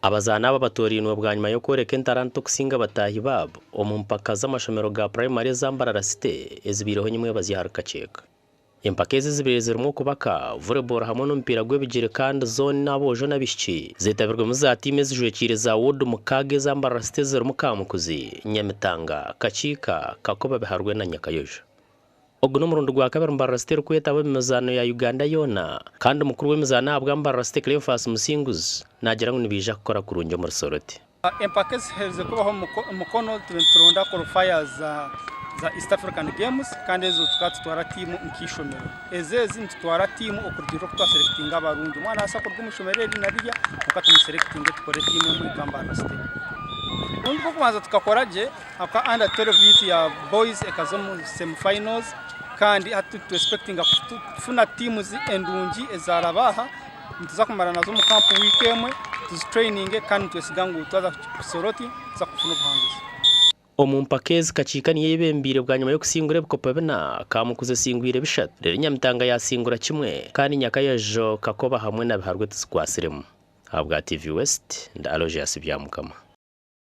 Abazaani aba batoorainwe bwanyima y'okworeka entaranta okusinga bataahi baabo omu mpaka z'amashomero ga purayimari eza Mbarara City ezibaireho nyimwebazyo ahari Kakyeka. Empaka ezi zibaire zirimu okubaka, volleyball hamwe n'omupiira gw'ebigyere kandi zoona aboojo n'abaishiki zeetabirwemu za tiimu ezijwekiire za woodi mukaaga eza Mbarara City ezirimu Kamukuzi, Nyamitanga, Kakiika, Kakoba Biharwe na Nyakayojo. Ogu n'omurundi gwa kabiri Mbarara City erikwetaba omu mizaano ya Uganda yoona kandi mukuru w'emizaano ahabwa Mbarara City Cleophas Musinguzi naagira ngu nibaija kukora kurungi omuri Soroti. Empaka eziherize kubaho omu Mukono turiyo nituronda qualifiers za East African Games kandi ezo tukaba tutwara tiimu nk'eishomero. Ezo ezi nitutwara tiimu okurugiirira oku twaserekitinga abarungi. Omwana naabaasa kuruga omu ishomero eri na rirya kwonka tumuserekitinge tukore tiimu emwe nka Mbarara City. Omurundi gw'okubanza tukakora gye. Ahabw'okuba under 12 yaitu ya boys ekaza omu semi finals kandi hati nitu expectinga kufuna teams endungi ezaraba aha nituza kumara nazo omu camp wiiki emwe tuzi traininge kandi nitwesiga ngu twaza Soroti nituza kufuna obuhanguzi. Omu mpaka ezi Kakiika niyo eyebembeire bwanyima y'okusingura ebikopo bina, Kamukuzi esingwire bishatu, reero Nyamitanga yasingura kimwe kandi Nyakayojo, Kakoba hamwe na Biharwe tizikwatsiremu. Ahabwa TV West, ndi Aloysius Byamukama.